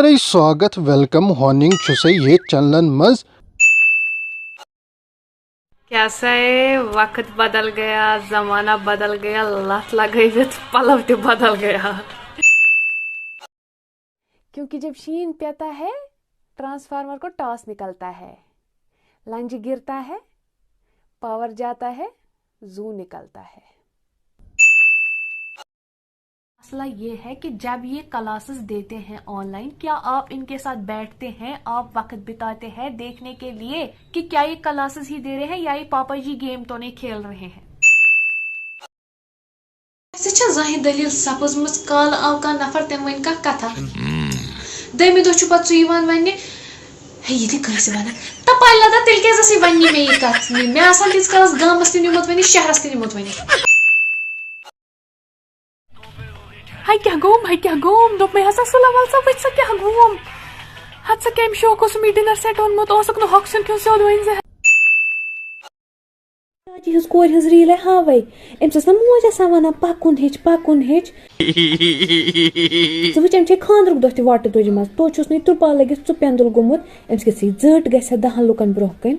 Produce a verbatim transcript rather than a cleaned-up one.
سارے سواگت، ویلکم ہوننگ چھُسے یتھ چینلن منٛز۔ کیٛاہ سا ہے، وقت بدل گیا، زمانہ بدل گیا، لتھ لگٲوِتھ پلو تہِ بدل گیا۔ क्योंकि जब शीन पड़ता है, ट्रांसफार्मर को टॉस निकलता है, लंज गिरता है, पावर जाता है, जू निकलता है। मसला ये है कि जब ये क्लासेस देते हैं ऑनलाइन, क्या आप इनके साथ बैठते हैं, आप वक्त बिताते हैं देखने के लिए कि क्या ये क्लासेस ही दे रहे हैं या ये पापा जी गेम तो नहीं खेल रहे हैं? ژےٚ چھےٚ زانٛہہ یہِ دٔلیٖل سپٕزمٕژ؟ کالہٕ آو کانٛہہ نفر، تٔمۍ ؤنۍ کانٛہہ کتھا۔ دوٚیمہِ دۄہ چھُ پتہٕ سُہ یِوان وننہِ، ہے، یہِ تہِ کٲنٛسہِ ونان۔ تہٕ پالہِ لدا، تیٚلہِ کیٛازِ ٲسٕے وننہِ مےٚ یہِ کتھ؟ مےٚ، مےٚ آسان تیٖتِس کالس گامس تہِ نیوٗمُت ؤنِتھ، شہرس تہِ نیوٗمُت ؤنِتھ۔ ہاے کیٛاہ گوٚوم، ہاے کیٛاہ گوٚوم؟ دوٚپ مےٚ ہسا، سُہ لول سا، وٕچھ سا کیٛاہ گوٚوم۔ ہتہٕ سا کمہِ شوقہٕ اوسُم یہِ ڈنر سیٹ اوٚنمُت، اوسُکھ نہٕ ہۄکھ سیُن کھیوٚن سیوٚد وۄنۍ زِ۔ چاچی ہٕنٛز کورِ ہٕنٛز ریٖل ہے ہاوے۔ أمِس ٲس نہ موج آسان ونان، "پکُن ہیٚچھ، پکُن ہیٚچھ۔" ژٕ وٕچھ، أمۍ چھے خانٛدرُک دۄہ تہِ وۄٹہٕ تُجمژ۔ توتہِ چھُس نہٕ یہِ ترُپال لٔگِتھ ژٕ پٮ۪ندُل گوٚمُت۔ أمِس گژھِ یہِ زٔٹ گژھِ ہا دہن لُکن برونٛہہ کنہِ۔